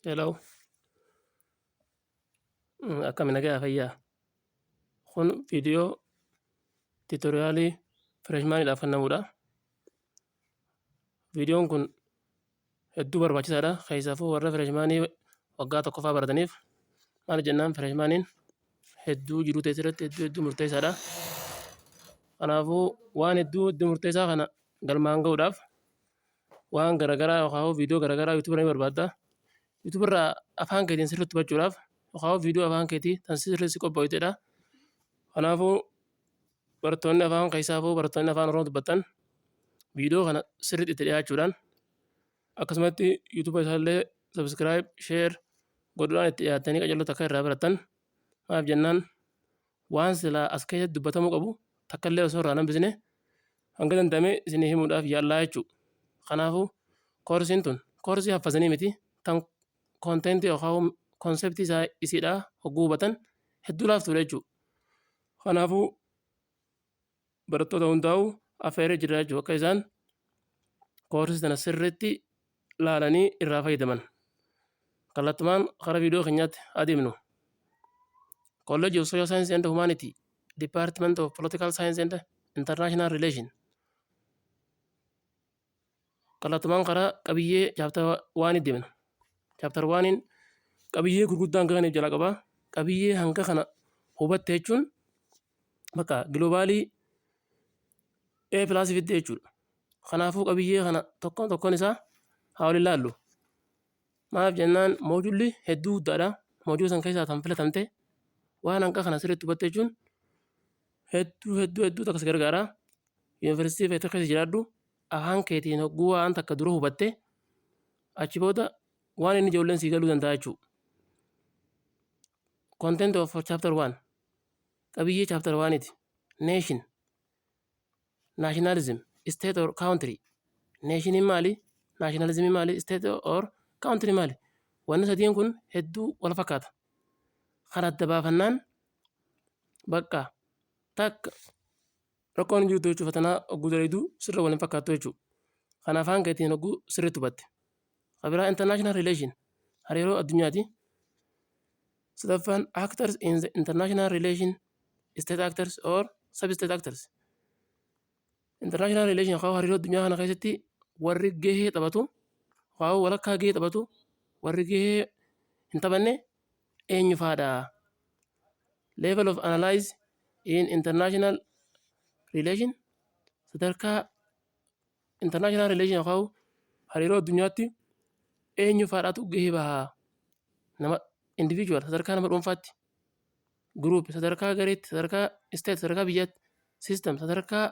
Hello. Akkami, nagaa, fayyaa? Kun viidiyoo tutorialii freshmaniidhaaf kennamudha. Viidiyoon kun hedduu barbaachisaadha. Keessaafuu warra freshmanii waggaa tokkoffaa barataniif. Maal jennaan, freshmaniin hedduu jiruu teessoo irratti hedduu hedduu murteessaadha. Kanaafuu waan hedduu hedduu murteessaa kana galmaan gahuudhaaf waan garaagaraa yookaan viidiyoo garaagaraa YouTube irraa ni barbaadda. YouTube irraa afaan keetiin sirriitti hubachuudhaaf yookaan viidiyoo afaan keetii tan sirriitti si qophoofteedha. Kanaafuu barattoonni afaan keessaafuu barattoonni Afaan Oromoo dubbattan viidiyoo kana sirriitti itti dhiyaachuudhaan, akkasumatti YouTube isaallee subscribe, share godhuudhaan itti dhiyaattanii qajeelota akka irraa barattan. Maaf jennaan, waan silaa as keessatti dubbatamuu qabu takka illee osoo irraa hambisne hanga danda'ame isinii himuudhaaf yaallaa jechuudha. Kanaafuu koorsiin tun koorsii haffasanii miti, tan contentii yookaan conceptii isaa isiidhaa hogguu hubatan hedduu laaftuudha jechuudha. Kanaafuu barattoota hundaa'uu affeeree jira jechuudha, akka isaan koorsii tana sirriitti laalanii irraa fayyadaman. Kallattumaan karaa viidiyoo keenyaatti adeemnu. College of Social Science and Humanity, Department of Political Science and International Relation. Kallattumaan karaa qabiyyee chapter oneii deemna. Chapter oneiin qabiyyee gurguddaan hanga kana jala qaba. Qabiyyee hanga kana hubatte jechuun bakka globalii A plusii fidde jechuudha. Kanaafuu qabiyyee kana tokkoon tokkoon isaa haa waliin ilaallu. Maaf jennaan, moduleli hedduu guddaadha. Module san keessaa kan filatamte waan hanga kana sirriitti hubatte jechuun hedduu hedduu hedduu takka si gargaara. Yuunivarsiitii feete keessa jiraadhu, afaan keetiin hogguu waan takka dura hubatte, achi booda waan inni ijoolleen sii galuu danda'a jechuudha. Content of chapter 1, qabiyyee chapter 1iti. Nation, nationalism, state or country. Nationiin maali? Nationalismiin maali? State or country maali? Wanni sadiin kun hedduu wal fakkaata. Kan adda baafannaan bakka takka rakkoon hin jirtu jechuudha. Fatanaa hogguu dalayduu sirra wal hin fakkaattu jechuudha. Kan afaan keetiin hogguu sirriitti hubatte. Kan biraa international relation, hariiroo addunyaati. Sadaffaan actors in the international relation, state actors or sub-state actors. International relation yookaan hariiroo addunyaa kana keessatti warri gahee taphatu yookaan walakkaa gahee taphatu, warri gahee hin taphanne eenyu fa'aadha? Level of analyze in international relation, sadarkaa international relation yookaan hariiroo addunyaatti eenyu fa'aadhaatu gahee bahaa? Nama individual, sadarkaa nama dhuunfaatti, group, sadarkaa gareetti, sadarkaa state, sadarkaa biyyaatti, system, sadarkaa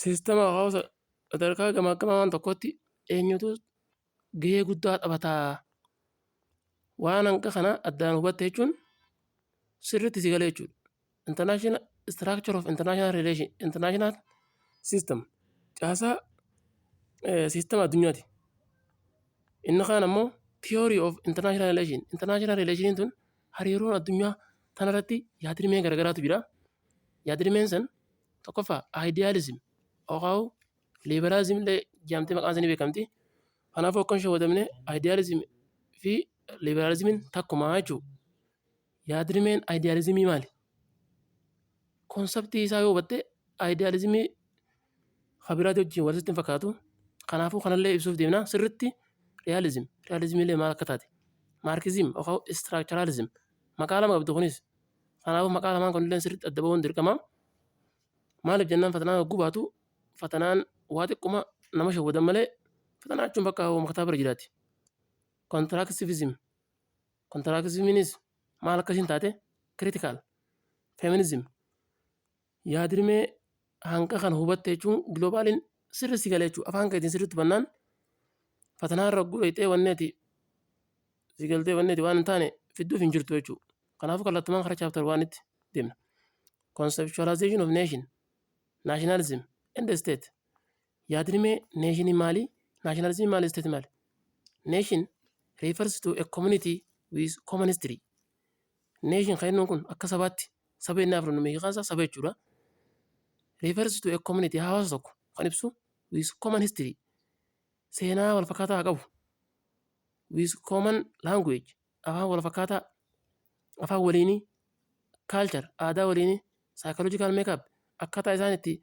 systema yookaan sadarkaa gamaa gamaa waan tokkotti eenyutu gahee guddaa taphataa? Waan hanga kana addaan hubatte jechuun sirriitti si galee jechuudha. International structure of international relation, international system, caasaa systema addunyaati. Inni kaan ammoo theory of international relation. International relation tun hariiroon addunyaa tanarratti yaadrimee garagaraatu jira. Yaadrimeen san tokkoffaa idealism yookaan liberalism illee jedhamtee maqaan isaanii beekamti. Kanaafuu akka hin shawwadamne, idealism fi liberalismiin takkumaa jechuudha. Yaadrimeen idealismii maali? Conceptii isaa yoo hubatte idealismii kabiraati wajjin walitti hin fakkaatu. Kanaafuu kanallee ibsuuf deemna sirriitti. Realism, realismii illee maal akka taate, Marxism yookaan structuralism maqaa lama qabdu kunis. Kanaafuu maqaa lamaan kunillee sirriitti adda bahuun dirqama. Maaliif jennaan, fatanaan hogguu baatu fatanaan waa xiqquma nama shawwadan malee fatanaa jechuun bakka kitaaba bira jiraati. Constructivism, constructivismiinis maal akkasiin taate, critical feminism, yaadrimee hanqa kana hubatte jechuun globaliin sirri si galee jechuudha. Afaan keetiin sirriitti hubannaan fatanaa irra hogguu dhayxee wanni ati si galtee wanni ati waan hin taane fidduuf hin jirtu jechuudha. Kanaafuu kallattumaan karaa chapter oneitti deemna. Conceptualization of nation, nationalism and state. Yaadrimee nationii maali? Nationalism maali? State maali? Nation refers to a community with common history. Nation kan jennuun kun akka sabaatti, saba inni afran hiikaan isaa saba jechuudha. Refers to a community, hawaasa tokko kan ibsu, with common history, seenaa wal fakkaataa qabu. With common language, afaan wal fakkaataa, afaan waliinii, culture, aadaa waliinii, psychological makeup, akkaataa isaan itti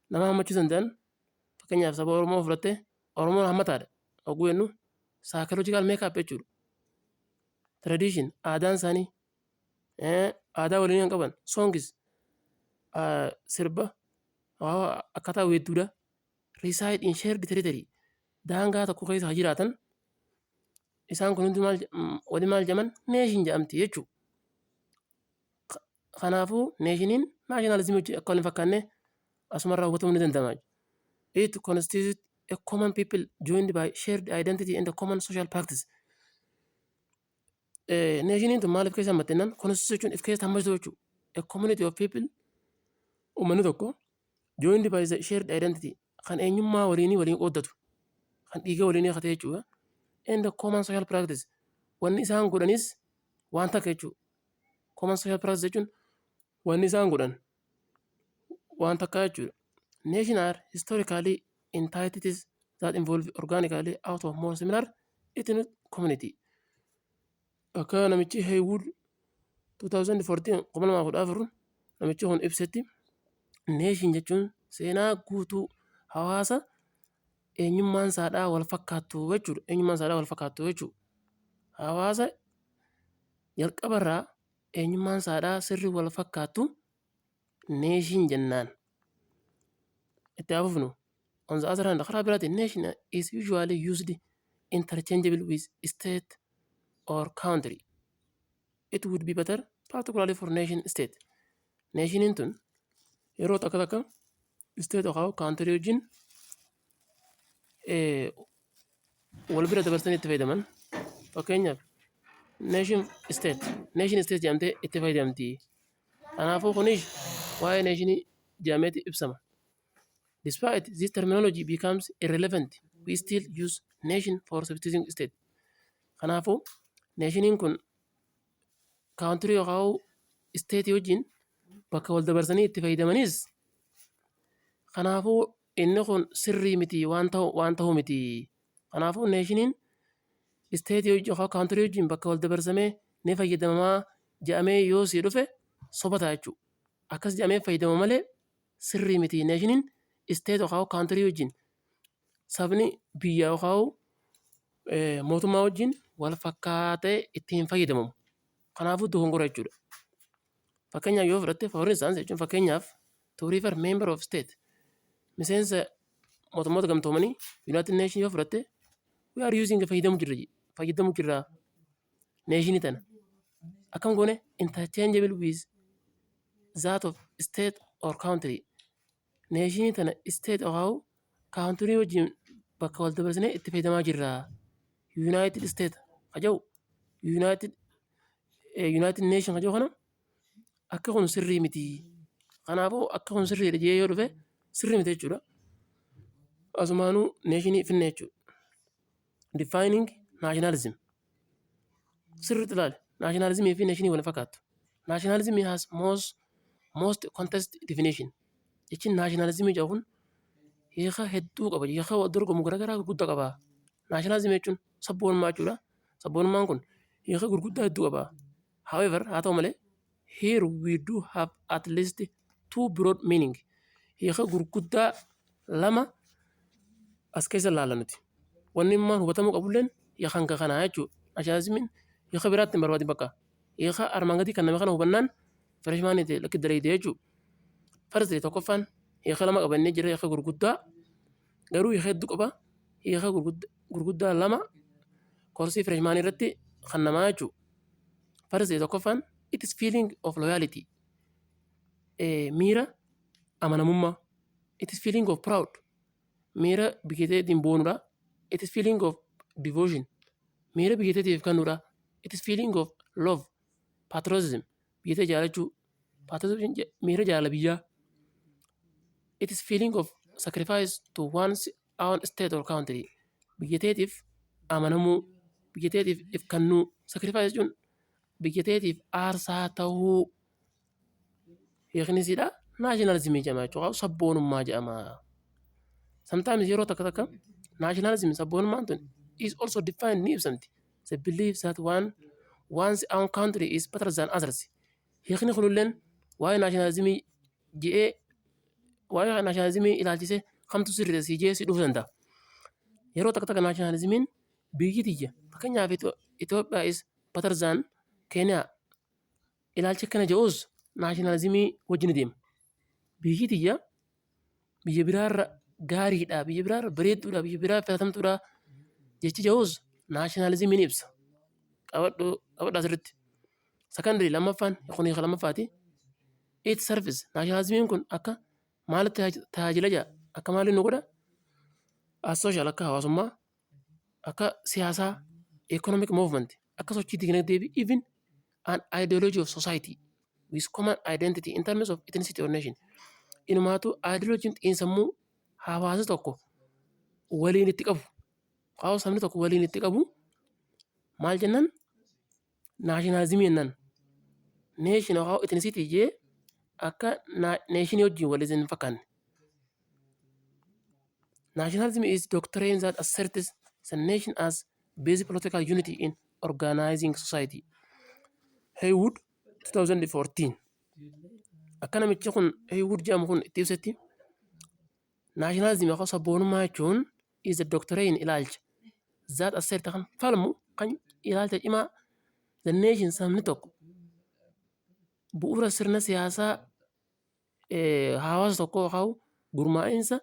nama hammachuu danda'an. Fakkeenyaaf, saba Oromoo fudhattee, Oromoon hammataadha hogguu jennu, psychological makeup jechuudha. Tradition, aadaan isaanii, aadaa waliinii kan qaban, songs, sirba, akkaataa weedduudha. Reside in shared territory, daangaa tokko keessa kan jiraatan, isaan kun hundi maal wali maal jedhaman? Nation jedhamti jechuudha. Kanaafuu nationiin nationalismii wajjin akka wal hin fakkaanne asumarraa hubatamuu ni danda'ama. It constitutes a common people joined by shared identity and a common social practice. Nationiin tun maal of keessa hammatte jennaan, constitute jechuun if keessa hammachuu jechuudha. A community of people, uummanni tokko, joined by the shared identity, kan eenyummaa waliinii waliin qooddatu, kan dhiiga waliinii ta'e jechuudha. And a common social practice, wanni isaan godhanis waan takka jechuudha. Common social practice jechuun wanni isaan godhan waan takka jechuudha. Nation are historically entities that evolve organically out of more similar ethnic community. Akka namichi Haywood 2014, 2014, namichi kun ibsetti, nation jechuun seenaa guutuu hawaasa eenyummaan isaadhaa wal fakkaattu jechuudha. Eenyummaan isaadhaa wal fakkaattu jechuudha. Hawaasa jalqabarraa eenyummaan isaadhaa sirrii wal fakkaattu nation jennaan. Itti haa fufnu. On the other hand, karaa biraatiin, nation is usually used interchangeable with state or country. It would be better, particularly for nation state. Nationiin tun yeroo takka takka state yookaan country wajjin wal bira dabarsanii itti fayyadaman. Fakkeenyaaf, nation state jedhamtee itti fayyadamti. Kanaafuu kunis waa'ee nationii jedhameeti ibsama. Despite this terminology becomes irrelevant, we still use nation for substituting state. Kanaafuu nationiin kun country yookaan state wajjin bakka wal dabarsanii itti fayyadamanis, kanaafuu inni kun sirrii miti, waan ta'u miti. Kanaafuu nationiin state wajjin yookaan country wajjin bakka wal dabarsamee ni fayyadamamaa jedhamee yoo sii dhufe soba ta'a jechuudha. Akkas jedhamee fayyadama malee sirrii miti. Nationiin state yookaan country wajjin, sabni biyya yookaan mootummaa wajjin wal fakkaatee ittiin fayyadamamu. Kanaafuu dogongora jechuudha. Fakkeenyaaf yoo fudhatte, for instance jechuun fakkeenyaaf, to refer member of state, miseensa mootummoota gamtoomanii, United Nation yoo fudhatte, we are using, fayyadamu jirra nationii tana. Akkam goone? Interchangeable with that of state or country. Nationii tana state yookaan country wajjin bakka wal dabarsinee itti fayyadamaa jirra. United State ka jedhu, United Nation ka jedhu kana akka kun sirrii miti. Kanaafuu akka kun sirriidha jedhee yoo dhufe sirrii miti jechuudha. Asumaanuu nationii finne jechuudha. Defining nationalism. Sirriitti ilaali. Nationalismii fi nationii wal fakkaatu. Nationalism has most contest definition. Jechiin nationalismii jedhu kun hiika hedduu qaba. Hiika wal dorgomu garaagaraa gurguddaa qaba. Nationalism jechuun sabboonummaa jechuudha. Sabboonummaan kun hiika gurguddaa hedduu qaba. However, haa ta'u malee, here we do have at least two broad meaning. Hiika gurguddaa lama as keessa ilaalla nuti. Wanni immoo hubatamuu qabulleen hiika hanga kanaa jechuudha. Nationalismiin hiika biraatti hin barbaadin bakka. Hiika armaan gadii kan nama kana hubannaan freshmanii lakki daleeyde jechuudha. First, tokkoffaan, hiika lama qabannee jira, hiika gurguddaa, garuu hiika hedduu qaba. Hiika gurguddaa lama koorsii freshmanii irratti kan namaa jechuudha. First, tokkoffaan, it is feeling of loyalty. Miira amanamummaa. It is feeling of proud. Miira biyya teetiin boonuudha. It is feeling of devotion. Miira biyya teetiif kennuudha. It is feeling of love. Patriotism. Biyya tee jaalachuu. Patriotism miira jaalala biyyaa. It is feeling of sacrifice to one's own state or country. Biyya teetiif amanamuu. Biyya teetiif if kennuu. Sacrifice jechuun biyya teetiif aarsaa ta'uu. Hiikni isiidha. Nationalismii jedhama jechuudha. Sabboonummaa jedhama. Sometimes, yeroo takka takka, nationalism, sabboonummaan tun, is also defined, ni ibsamti. the belief that one's own country is better than others. Hiikni kunilleen waa'ee nationalismii je'ee, waa'ee nationalismii ilaalchisee kamtu sirriidha si jee si dhufuu danda'a. Yeroo takka takka nationalismiin biyyi tiyya, fakkeenyaaf, Itoophiyaa is better than Kenya ilaalcha akkana jedhus nationalismii wajjin deema. Biyyi tiyya biyya biraarra gaariidha, biyya biraarra bareedduudha, biyya biraa filatamtuudha jechi jedhus nationalismii ni ibsa. Qabadhu, qabadhu asirratti. Secondary, lammaffaan kun hiika lammaffaati. It serves, nationalismiin kun akka maalitti tajaajila jedha, akka maaliin nu godha? As social, akka hawaasummaa, akka siyaasaa, economic movement, akka sochii dinagdee fi even an ideology of society with common identity in terms of ethnicity or nation. Inumaatu ideologiin xiinsammuu hawaasa tokko waliin itti qabu. Hawaasa sabni tokko waliin itti qabu maal jennaan? Nationalismii jennaan. Nation yookaan ethnicity jee akka nationii wajjin waliin hin fakkaanne. Nationalism is doctrine that asserts the nation as basic political unity in organizing society. Haywood 2014. Akka namichi kun Haywood jedhamu kun itti ibsetti, nationalism yookaan sabboonummaa jechuun is a doctrine, ilaalcha, that assert, kan falmu, kan ilaalcha cimaa, the nation, sabni tokko bu'uura sirna siyaasaa hawaasa tokkoo yookaan gurmaa'insa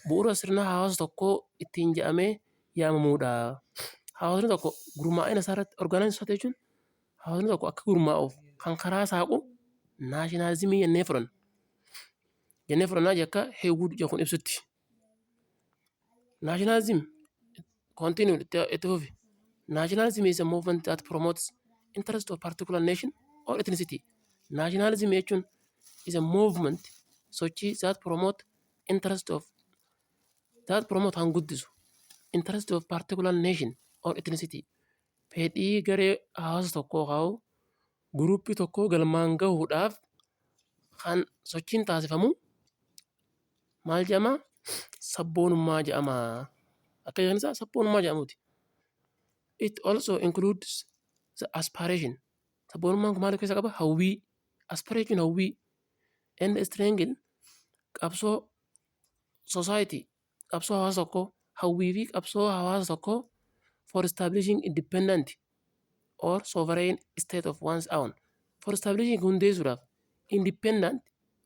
bu'uura sirna hawaasa tokkoo ittiin jedhamee yaamamudha. Hawaasni tokko gurmaa'ina isaa irratti, organize society jechuun hawaasni tokko akka gurmaa'uuf kan karaa saaqu nationalismii jennee fudhanna. Jennee fudhannaa akka Haywood jedhu kun ibsutti. Nationalism continue, itti fufi. Nationalism is a movement that promotes interest of particular nation or ethnicity. Nationalism jechuun is a movement, sochii, that promote interest of, that promote, kan guddisu, interest of particular nation or ethnicity. Fedhii garee hawaasa tokkoo yookaan groupii tokkoo galmaan gahuudhaaf kan sochiin taasifamu maal jedhama? Sabboonummaa jedhama. Akka jedhan isaa sabboonummaa jedhamuuti. It also includes the aspiration. Sabboonummaan kun maal of keessaa qaba? Hawwii. Aspiration, hawwii. And struggle, qabsoo, society, qabsoo hawaasa tokkoo, hawwii fi qabsoo hawaasa tokkoo, for establishing independent or sovereign state of one's own. For establishing, hundeessuudhaaf, independent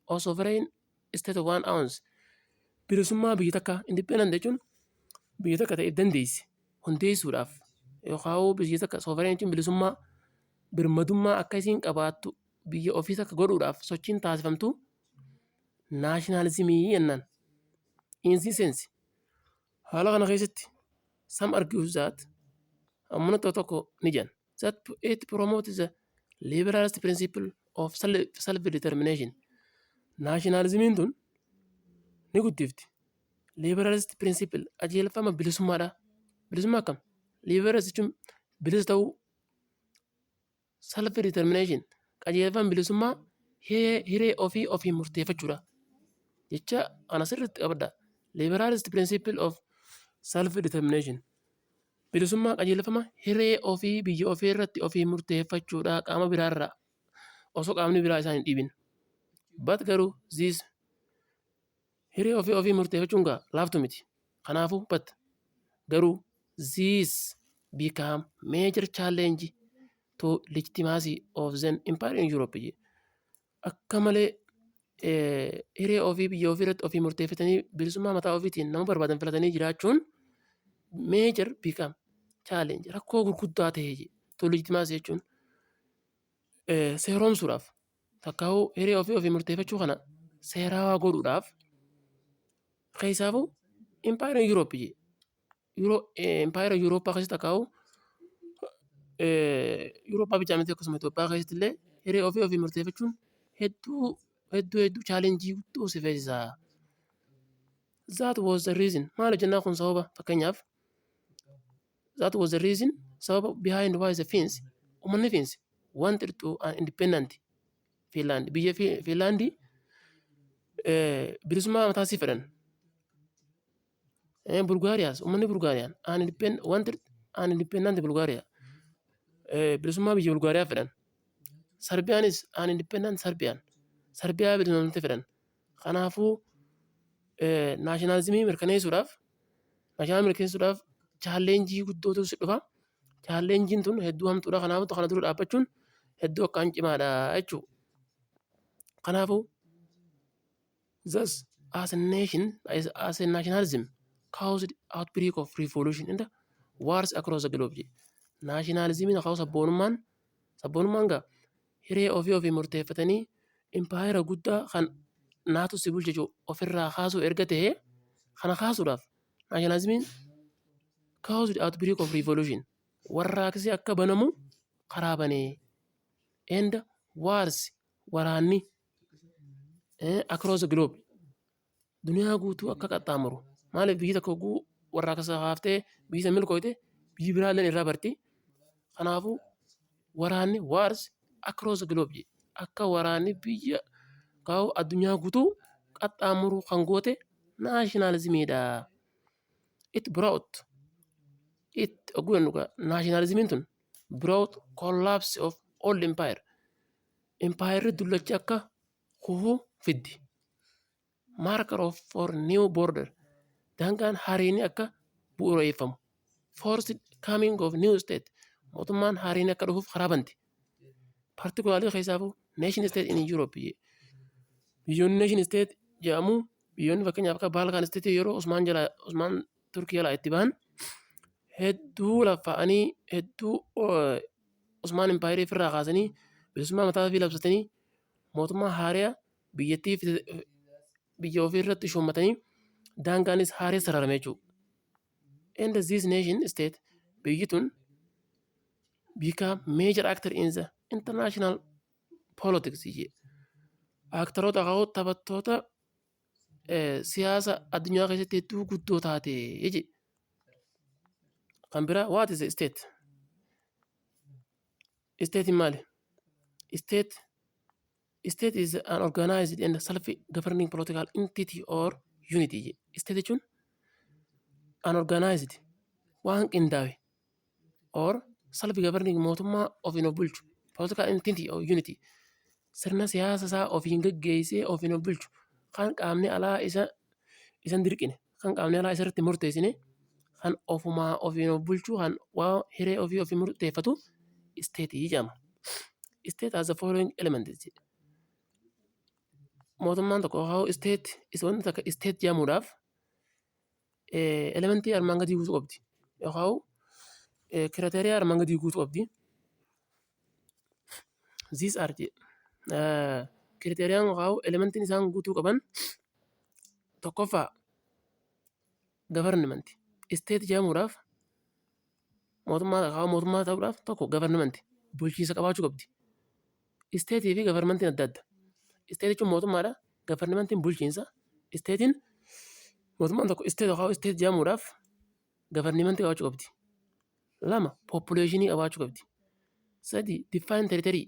or sovereign state of one own. Bilisummaa biyya takkaa, independent jechuun biyya takka ta'e dandeesse hundeessuudhaaf, yookaan biyya takka sovereign jechuun bilisummaa, birmadummaa akka isiin qabaattu biyya ofii takka godhuudhaaf sochiin taasifamtu nationalismii jennaan. In this sense, haala kana keessatti, some argue that, namoonni tokko tokko ni jedhan, that it promotes the liberalist principle of self determination. Nationalismiin tun ni guddifti. Liberalist principle, qajeelfama bilisummaadha. Bilisummaa akkam? Liberalist jechuun bilisa ta'uu, self determination, qajeelfama bilisummaa hiree ofii ofiin murteeffachuudha. Jecha kana sirriitti qabadhaa. Liberalist principle of self determination. Bilisummaa qajeelfama hiree ofii biyya ofii irratti ofii murteeffachuudha, qaama biraarraa osoo qaamni biraa isaan hin dhiibin. But, garuu, this, hiree ofii ofii murteeffachuun gaa laaftu miti. Kanaafuu, but, garuu, this become major challenge to legitimacy of the empire in Europe. Akka malee hiree ofii biyya ofii irratti ofii murteeffatanii bilisummaa mataa ofiitiin nama barbaadan filatanii jiraachuun major become challenge, rakkoo gurguddaa ta'e, to legitimacy jechuun seeromsuudhaaf, takkaa'uu hiree ofii ofii murteeffachuu kana seerawaa godhuudhaaf, keessaafuu empire Europe jee, empire Eurooppaa keessatti, takkaa'uu Eurooppaa bichaa miti, akkasuma Itoophiyaa keessatti illee hiree ofii ofii murteeffachuun hedduu hedduu hedduu challengeii guddoo si feesisa. That was the reason, maali jennaan, kun sababa, fakkeenyaaf, that was the reason, sababa, behind why the Finns, uummanni Finns, wanted to an independent Finland, biyya Finlaandii bilisummaa mataa isii fedhan. Bulgaariyaas, uummanni Bulgaariyaan an wanted an independent Bulgaariyaa. Bilisummaa biyya Bulgaariyaa fedhan. Sarbiyaanis an independent Sarbiyaan. Sarbiyaa bilisoomte fedhan. Kanaafuu nationalismii mirkaneessuudhaaf challengeii guddootu si dhufa. Challengeiin tun hedduu hamtuudha. Kanaafuu kana dura dhaabbachuun hedduu akkaan cimaadha jechuudha. Kanaafuu thus as a nation, as a nationalism caused outbreak of revolution and wars across the globe. Nationalismiin yookaan sabboonummaan gaa hiree ofii ofii murteeffatanii impaayera guddaa kan naatu si bulcha jiru ofirraa kaasuu erga ta'ee, kana kaasuudhaaf nationalismiin caused outbreak of revolution, warraaqsi akka banamu karaa banee, and wars, waraanni, across the globe, duniyaa guutuu akka qaxxaamuru. Maaliif? Biyyi tokko hogguu warraaqsa kaaftee biyyi san milkooyte, biyyi biraallee irraa barti. Kanaafuu waraanni, wars across the globe, akka waraanni biyya kaa'u addunyaa guutuu qaxxaamuru kan goote nationalismiidha. It brought, it hogguu jennu nationalismiin tun brought collapse of old empire. Empire dullachi akka kufuu fiddi. Marker of for new border. Daangaan haariin akka bu'uureeffamu. Forced coming of new state. Mootummaan haariin akka dhufuuf karaa banti. Particularly keessaafuu nation state in Europe. Biyyoonni nation state jedhamu, biyyoonni fakkeenyaaf akka Balkan state, yeroo Osmaan jalaa, Osmaan Turkii jalaa itti bahan, hedduu laffa'anii, hedduu Osmaan empire ofirraa kaasanii, bilisummaa mataa ofii labsatanii, mootummaa haariyaa biyyattii biyya ofii irratti shuummatanii, daangaanis haaree sararame jechuudha. And this nation state, biyyi tun, become major actor in the international politics jedhe. Actoroota haa taphattoota siyaasa addunyaa keessatti hedduu guddoo taate jedhe. Kan biraa, what is a state? State maali? State is an organized and self-governing political entity or unity jedhe. State jechuun an organized, waan qindaa'e, or self-governing, mootummaa ofiin of bulchu, political entity or unity, sirna siyaasa isaa ofiin geggeessee ofiin of bulchu, kan qaamni alaa isa isan dirqine, kan qaamni alaa isarratti murteessine, kan ofumaa ofiin of bulchu, kan waa hiree ofii ofii murteeffatu state jedhama. State has the following elements. Mootummaan tokko haa state isa wanti takka state jedhamuudhaaf elementii armaan gadii guutuu qabdi. Yookaan criteria armaan gadii guutuu qabdi. These are, criteriaan yookaan elementiin isaan guutuu qaban, tokkoffaa government. State jedhamuudhaaf, mootummaa yookaan mootummaa ta'uudhaaf, tokko government, bulchiinsa qabaachuu qabdi. Stateii fi governmentiin adda adda. State jechuun mootummaadha. Governmentiin bulchiinsa. Stateiin, mootummaan tokko state yookaan state jedhamuudhaaf governmentii qabaachuu qabdi. Lama, populationii qabaachuu qabdi. Sadi, defined territory,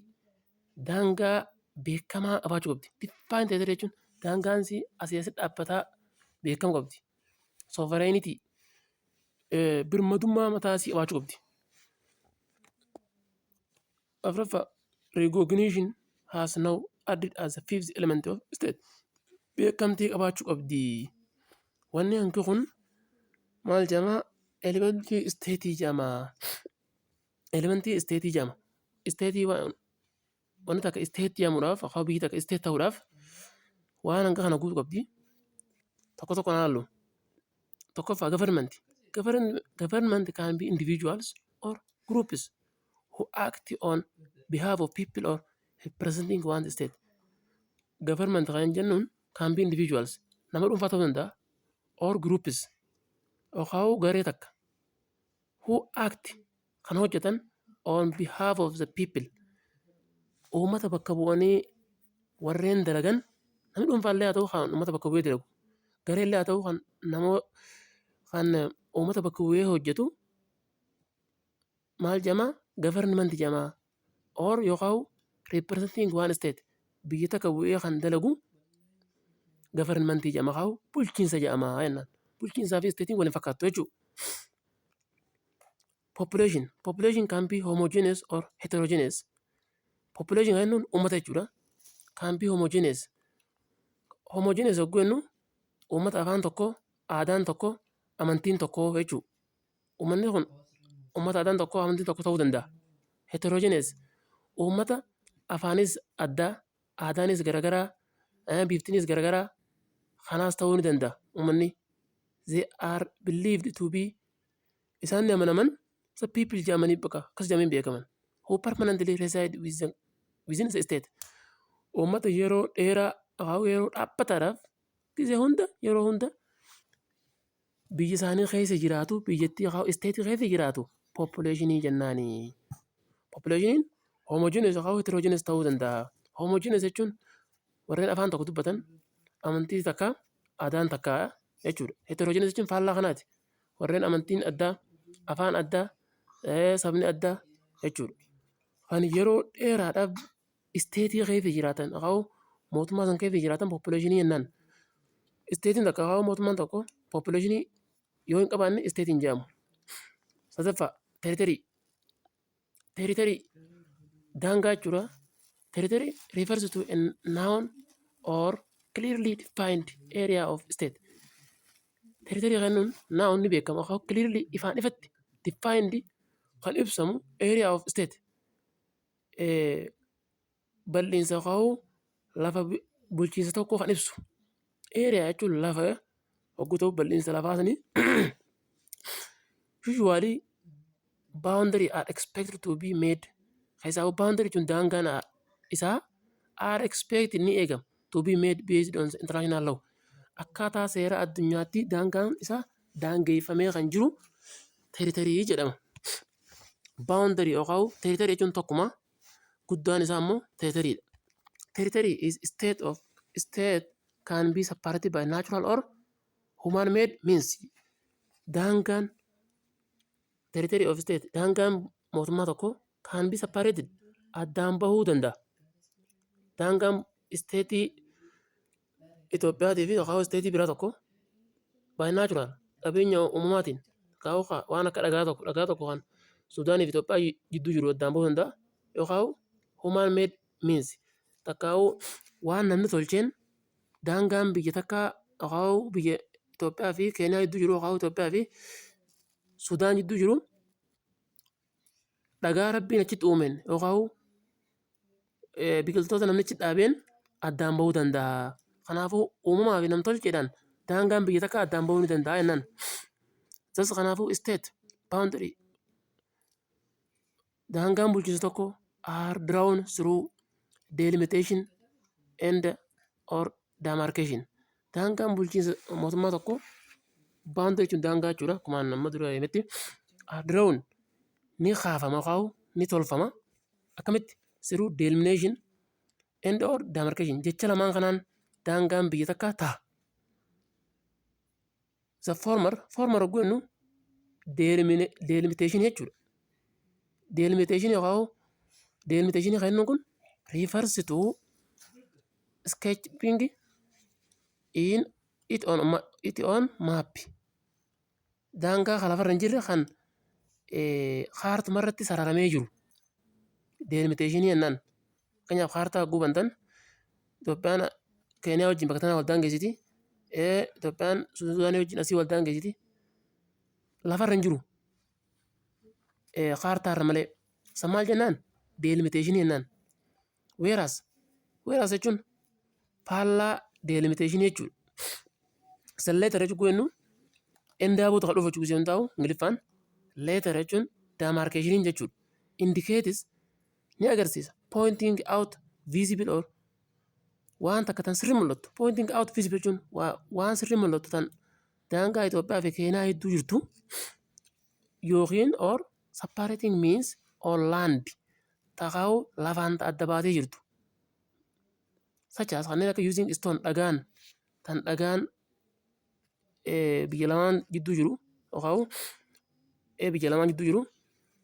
daangaa beekamaa qabaachuu qabdi. Defined territory jechuun daangaan isii asii asi dhaabbataa beekamuu qabdi. Sovereignty, birmadummaa mataa isii qabaachuu qabdi. Afuraffaa, recognition has now added as a fifth element of state. Beekamtii qabaachuu qabdi. Wanni hanki kun maal jedhama? Elementii stateii jedhama. Elementii stateii jedhama. Stateii, wanni takka state jedhamuudhaaf yookaan biyyi takka state ta'uudhaaf waan hanga kana guutuu qabdi. Tokko tokko ilaallu. Tokkoffaa, government. Government can be individuals or groups who act on behalf of people or representing one state. Government kan jennuun can be individuals, nama dhuunfaa ta'uu danda'a, or groups, yookaan garee takka, who act, kan hojjetan, on behalf of the people, uummata bakka bu'anii warreen dalagan. Namni dhuunfaallee haa ta'u kan uummata bakka bu'ee dalagu, gareellee haa ta'u kan nama kan uummata bakka bu'ee hojjetu maal jedhama? Government jedhama. Or yookaan representing one state, biyya takka bu'ee kan dalagu government jedhama haa bulchiinsa jedhama jennaan. Bulchiinsaa fi stateiin wal hin fakkaattu jechuudha. Population. Population can be homogeneous or heterogeneous. Population kan jennuun uummata jechuudha. Can be homogeneous. Homogeneous yogguu jennu uummata afaan tokko, aadaan tokko, amantiin tokko jechuudha. Uummanni kun uummata aadaan tokko, amantiin tokko ta'uu danda'a. Heterogeneous uummata afaanis addaa, aadaanis garaagaraa, biftinis garaagaraa kanaas ta'uu ni danda'a uummanni. They are believed to be, isaan ni amanaman, the people jedhamanii bakka akkas jedhamanii beekaman, who permanently reside within the state. Uummata yeroo dheeraa, yeroo dhaabbataadhaaf, gisee hunda, yeroo hunda biyya isaanii keessa jiraatu, biyyattii state keessa jiraatu populationii jennaani. Populationiin homogeneous yookaan heterogeneous ta'uu danda'a. Homogeneous jechuun warreen afaan tokko dubbatan, amantii takka, aadaan takka jechuudha. Heterogeneous jechuun faallaa kanaati. Warreen amantiin addaa, afaan addaa, sabni addaa jechuudha. Kan yeroo dheeraadhaaf state keessa jiraatan yookaan mootummaa san keessa jiraatan populationii jennaan. Stateiin takka yookaan mootummaan tokko populationii yoo hin qabaanne state hin jedhamu. Sadaffaa, territory. Territory daangaa jechuudha. Territory refers to a known or clearly defined area of state. Territory kan jennuun known ni beekama yookaan clearly ifaan ifatti defined kan ibsamu area of state. Bal'iinsa yookaan lafa bulchiinsa tokkoo kan ibsu. Area jechuun lafa yogguu ta'u, bal'iinsa lafaa sanii. Usually boundary are expected to be made, keessaa boundary jechuun daangaan isaa, are expected ni eegama, to be made based on international law. Akkaataa seera addunyaatti daangaan isaa daangeffamee kan jiru territory jedhama. Boundary yookaan territory jechuun tokkuma, guddaan isaa immoo territorydha. Territory is state of state can be separated by natural or human made means. Daangaan territory of state, daangaan mootummaa tokko, can be separated addaan bahuu danda'a. Daangaan state Itoophiyaatii fi yookaan state biraa tokko by natural, qabeenya uumamaatiin, waan akka dhagaa tokko kan Suudaanii fi Itoophiyaa gidduu jiru addaan bahuu danda'a. Yookaan human made means, takkaa'uu waan namni tolcheen, daangaan biyya takkaa yookaan biyya Itoophiyaa fi Keeniyaa gidduu jiru yookaan Itoophiyaa fi Sudaan gidduu jiru dhagaa Rabbiin achitti uumeen yookaan biqiltoota namni achi dhaabeen addaan bahuu danda'a. Kanaafuu uumamaa fi namtolcheedhaan daangaan biyya takkaa addaan bahuu ni danda'a jennaan. Thus kanaafuu state boundary, daangaan bulchiinsa tokko, are drawn through delimitation and or demarcation. Daangaan bulchiinsa mootummaa tokko, boundary jechuun daangaa jechuudha. Akkuma amma dura himetti, are drawn ni kaafama yookaan ni tolfama. Akkamitti? Through delimitation and or demarcation. Jecha lamaan kanaan daangaan biyya takkaa ta'a. The former yogguu jennu delimitation jechuudha. Delimitation yookaan delimitation kan jennuun kun refers to sketching in it on map. Daangaa kan lafarra hin jirre kan kaartuma irratti sararamee jiru delimitation jennaan. Fakkeenyaaf, kaartaa hogguu bantan Itoophiyaan Keeniyaa wajjin bakka tanaa wal daangeessiti. Itoophiyaan Suudaanii wajjin asii wal daangeessiti. Lafarra hin jiru. Kaartaarra malee. San maal jennaan? Delimitation jennaan. Whereas jechuun faallaa delimitation jechuudha. The latter jechuun jennu endaa booda kan dhufu jechuudha yoo ta'u, Ingiliffaan latter jechuun demarcation jechuudha. Indicates ni agarsiisa, pointing out visible or waan takka tan sirri mul'attu. Pointing out visible jechuun waan sirri mul'attu tan daangaa Itoophiyaa fi Keeniyaa hedduu jirtu yookiin or separating means or land, takaa'u lafaan adda baatee jirtu. Such as kanneen akka using stone, dhagaan, tan dhagaan biyya lamaan gidduu jiru yookaan biyya lamaan gidduu jiru,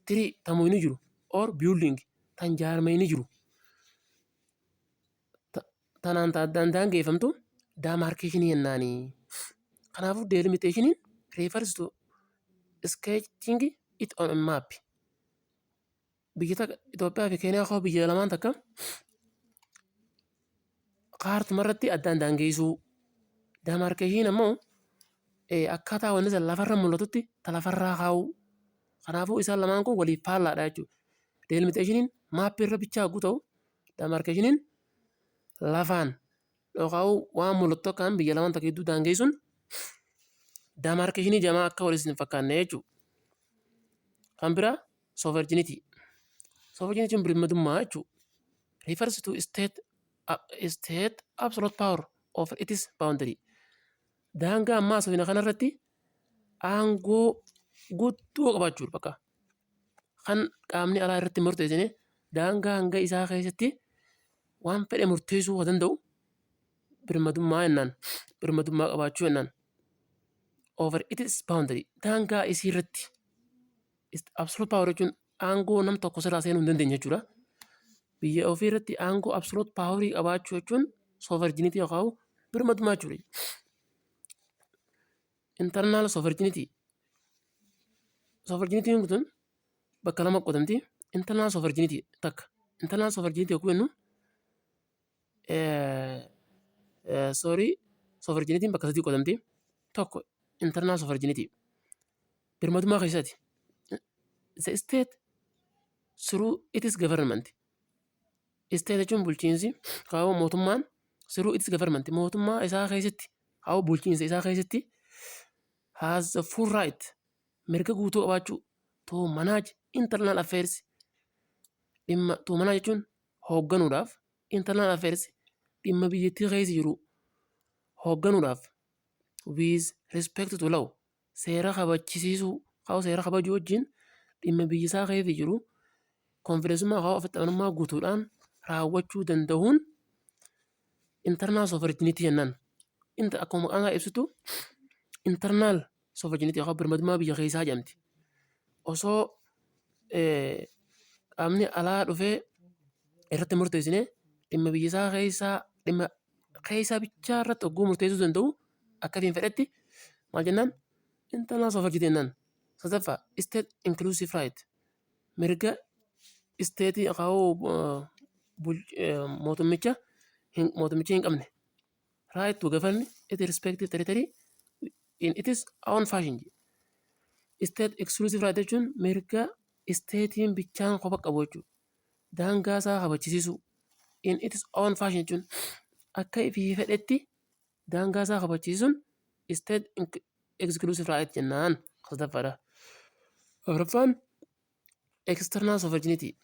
tree tan mukni jiru, or building tan jaarmayni jiru. Tanaan addaan daangeeffamtu demarcation jennaani. Kanaafuu delimitationiin refers to sketching it on a map. Biyya takka, Itoophiyaa fi Keeniyaa koo, biyya lamaan takka kaartuma irratti addaan daangeessuu. Demarcation ammoo akkaataa wanni san lafarra mul'atutti ta lafarraa kaa'uu. Kanaafuu isaan lamaan kun waliif faallaadha jechuudha. Delimitationiin maappii irra bichaa hogguu ta'u, demarcationiin lafaan yookaan waan mul'atu takkaan biyya lamaan takka gidduu daangeessuun demarcationii jamaa, akka waliis hin fakkaanne jechuudha. Kan biraa sovereignty. Sovereignty jechuun birmadummaa jechuudha. Refers to state absolute power over its boundary. Daangaa ammaa asofina kanarratti aangoo guutuu qabaachuudha bakka. Kan qaamni alaa irratti murteessine, daangaa hanga isaa keessatti waan fedhe murteessuu kan danda'u birmadummaa jennaan. Birmadummaa qabaachuu jennaan. Over its boundary, daangaa isii irratti absolute power jechuun aangoo nam tokko sirraa seenuu hin dandeenye jechuudha. Biyya ofii irratti aangoo absolute power qabaachuu jechuun sovereignty yookaan birmadummaa jechuudha. Internal sovereignty. Sovereignty kun bakka lama qoodamti. Internal sovereignty takka. Internal sovereignty yogguu jennu, sorry, sovereignty bakka sadii qoodamti. Tokko internal sovereignty. Birmadummaa keessaati. The state through its government. State jechuun bulchiinsi kaawwa mootummaan, through its government, mootummaa isaa keessatti kaawwa bulchiinsa isaa keessatti, has the full right, mirga guutuu qabaachuu, to manage internal affairs, dhimma, to manage jechuun hoogganuudhaaf, internal affairs, dhimma biyyattii keessa jiru hoogganuudhaaf, with respect to law, seera kabachisiisuu kaawwa seera kabajuu wajjin dhimma biyya isaa keessa jiru confidenceummaa kaawwa ofitti amanamummaa guutuudhaan raawwachuu danda'uun internal sovereignty jennaan. Akkuma maqaan isaa ibsitu internal sovereignty yookaan birmadummaa biyya keessaa jedhamti. Osoo qaamni alaa dhufee irratti murteessine, dhimma biyya isaa keessaa, dhimma keessaa bichaa irratti hogguu murteessuu danda'u akka ittiin fedhetti maal jennaan? Internal sovereignty jennaan. Sadaffaa, state exclusive right, mirga stateii yookaan mootummicha hin qabne, right to govern its respective territory in its own fashion. State exclusive right jechuun mirga stateiin bichaan kopha qabu jechuudha. Daangaa isaa kabachisiisuu, in its own fashion jechuun akka ifii fedhetti daangaa isaa kabachiisuun state exclusive right jennaan sadaffaadha. Afuraffaan external sovereignty,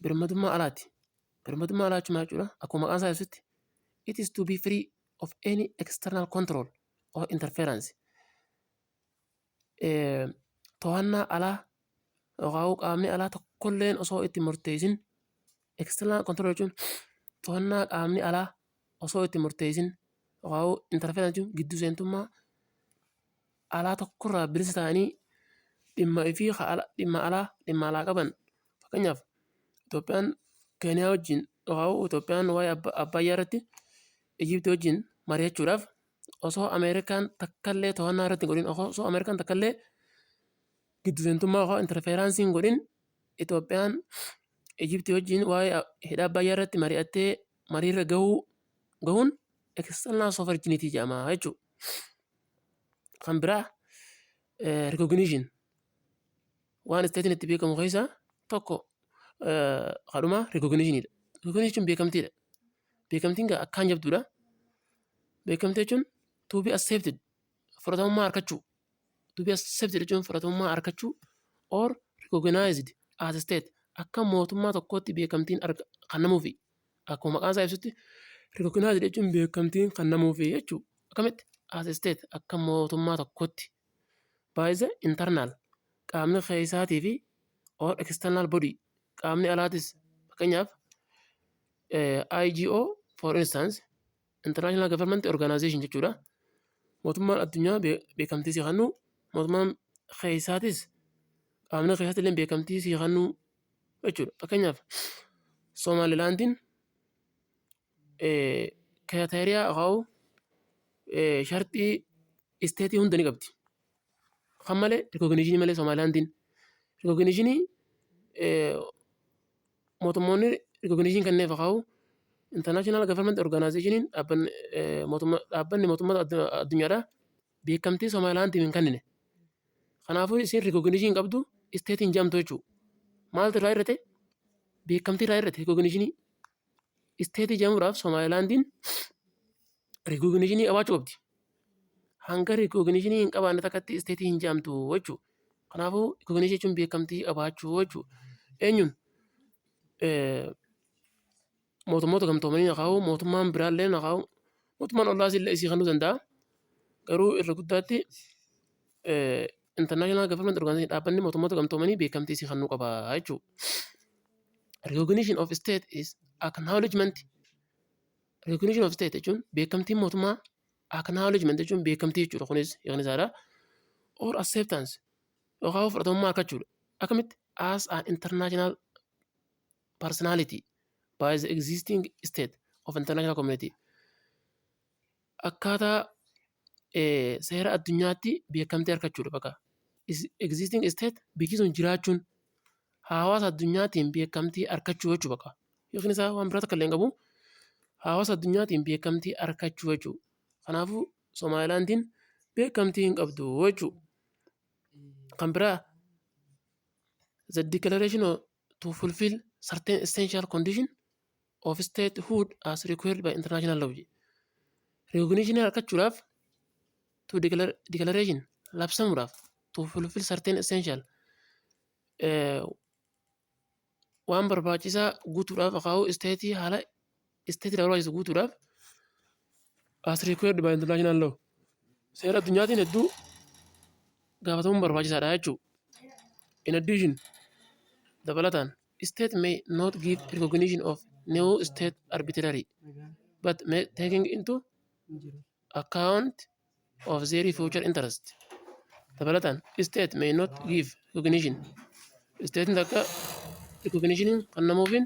birmadummaa alaati. Birmadummaa alaa jechuun maal jechuudha? Akkuma maqaan isaa ibsutti, it is to be free of any external control or interference. To'annaa alaa yookaan qaamni alaa tokkolleen osoo itti murteessin, external control jechuun to'annaa qaamni alaa osoo itti murteessin, yookaan interference jechuun gidduu seentummaa alaa tokkorraa bilisa ta'anii dhimma ifii dhimma alaa qaban. Fakkeenyaaf, Itoophiyaan Keeniyaa wajjin yookaan Itoophiyaan waa'ee Abbayyaa irratti Ijiptii wajjin mari'achuudhaaf osoo Ameerikaan takkallee to'annaa irratti hin godhin, osoo Ameerikaan takkallee gidduu seentummaa yookaan interferenceii hin godhin, Itoophiyaan Ijiptii wajjin waa'ee hidha Abbayyaa irratti mari'attee mariirra gahuun external sovereignty jedhama jechuudha. Kan biraa recognition, waan stateiin itti beekamu keessaa tokko kadhuma recognitionidha. Recognition jechuun beekamtiidha. Beekamtiin akkaan jabduudha. Beekamtii jechuun to be accepted, fudhatamummaa argachuu. To be accepted jechuun fudhatamummaa argachuu, or recognized as a state, akka mootummaa tokkootti beekamtiin kennamuufi. Akkuma maqaan isaa ibsutti recognized jechuun beekamtiin kennamuufi jechuudha. Akkamitti? As a state, akka mootummaa tokkootti, by the internal, qaamni keessaatii fi, or external body, qaamni alaatis. Fakkeenyaaf, IGO for instance, International Government Organization jechuudha. Mootummaan addunyaa beekamtii sii kennu, mootummaan keessaatis, qaamni keessaatti illee beekamtii sii kennu jechuudha. Fakkeenyaaf, Somaalilaandiin criteria yookaan sharxii stateii hunda ni qabdi. Kan malee, recognition malee, Somaalilaandiin recognition mootummoonni recognition kenneef haa, international government organization, dhaabbanni mootummoota addunyaadhaa beekamtii Somaalilaandiif hin kennine. Kanaafuu isin recognition hin qabdu, state hin jedhamtu jechuudha. Maaltu irraa hir'ate? Beekamtii irraa hir'ate, recognition. State jedhamuudhaaf Somaalilaandiin recognition qabaachuu qabdi. Hanga recognition hin qabaanne takkatti state hin jedhamtu jechuudha. Kanaafuu recognition jechuun beekamtii qabaachuu jechuudha. Eenyuun? Mootummoota gamtoomanii haa kaa'u, mootummaan biraallee haa kaa'u, mootummaan ollaas illee isii kennuu danda'a. Garuu irra guddaatti international government organization, dhaabbanni mootummoota gamtoomanii, beekamtii isii kennuu qaba jechuudha. Recognition of state is acknowledgement. Recognition of state jechuun beekamtiin mootummaa, acknowledgement jechuun beekamtii jechuudha, kunis hiikni isaadha. Or acceptance yookaan fudhatamummaa argachuudha. Akkamitti? As an international personality by the existing state of international community. Akkaataa seera addunyaatti beekamtii argachuudha bakka. Existing state, biyyi sun jiraachuun hawaasa addunyaatiin beekamtii argachuu jechuu bakka. Hiikni isaa waan biraa takka illee hin qabu. Hawaasa addunyaatiin beekamtii argachuu jechuudha. Kanaafuu Somaalilaandiin beekamtii hin qabdu jechuudha. Kan biraa, the declaration to fulfill certain essential condition of statehood as required by international law. Recognition argachuudhaaf, to declaration, labsamuudhaaf, to fulfill certain essential, waan barbaachisaa guutuudhaaf, akaa'uu state, haala state barbaachisu guutuudhaaf, as required by international law, seera addunyaatiin hedduu gaafatamuun barbaachisaadha jechuudha. In addition, dabalataan, state may not give recognition of new state arbitrary but may taking into account of their future interest. Dabalataan, state may not give recognition. Statein takka recognition kan namuufin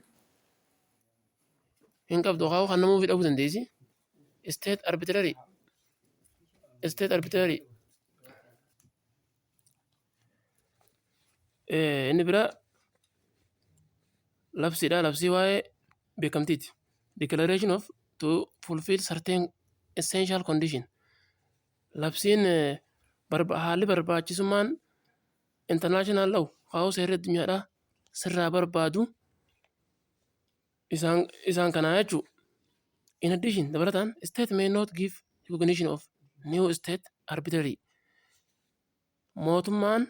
hin qabdu, haa kan namuufi dhabuu dandeessi. State arbitrary. State arbitrary. Inni biraa labsiidha. Labsii waa'ee beekamtiiti. Declaration of to fulfill certain essential condition. Labsiin haalli barbaachisummaan international law kaa'uu seerri addunyaadhaa sirraa barbaadu isaan kanaa jechuudha. In addition, dabalataan, state may not give recognition of new state arbitrary. Mootummaan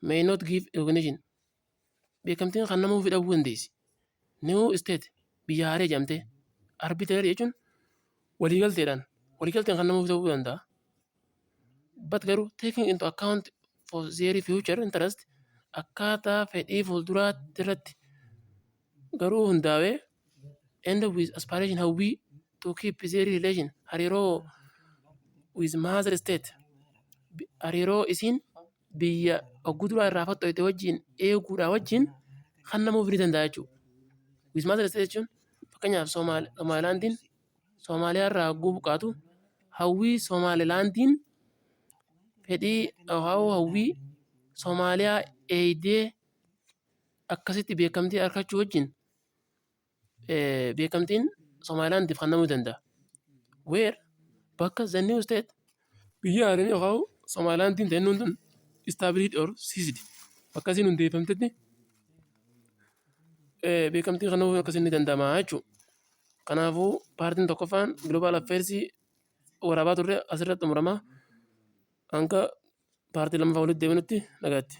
may not give recognition. Beekamtiin kan namuufi dhabuu dandeessi. New state, biyya haaree jedhamtee, arbitrary jechuun waliigalteedhaan, waliigalteen kan namuufi ta'uu danda'a. But garuu, taking into account for their future interest, akkaataa fedhii fuulduraatti irratti garuu hundaa'ee, and with aspiration, hawwii, to keep their relation, hariiroo, with mother state, hariiroo isiin biyya hogguu duraa irraa faxxoyte wajjin eeguudhaa wajjin kan namuuf ni danda'a jechuudha. With mother state jechuun fakkeenyaaf Somaalilaandiin Somaaliyaa irraa hogguu buqqaatu, hawwii Somaalilaandiin fedhii hawwii Somaaliyaa eegdee akkasitti beekamtii argachuu wajjin beekamtiin Somaalilaandiif kennamuu danda'a. Where, bakka, the new state, biyya haaraan yookaan Somaalilaandiin ta'innuun tun, established or seized, bakka isiin hundeeffamtetti beekamtii kennuu akkasiin ni danda'ama jechuudha. Kanaafuu partiin tokkoffaan Global Affairs waraabaa turre asirratti xumurama. Hanga partii lammaffaa walitti deebinutti nagaatti.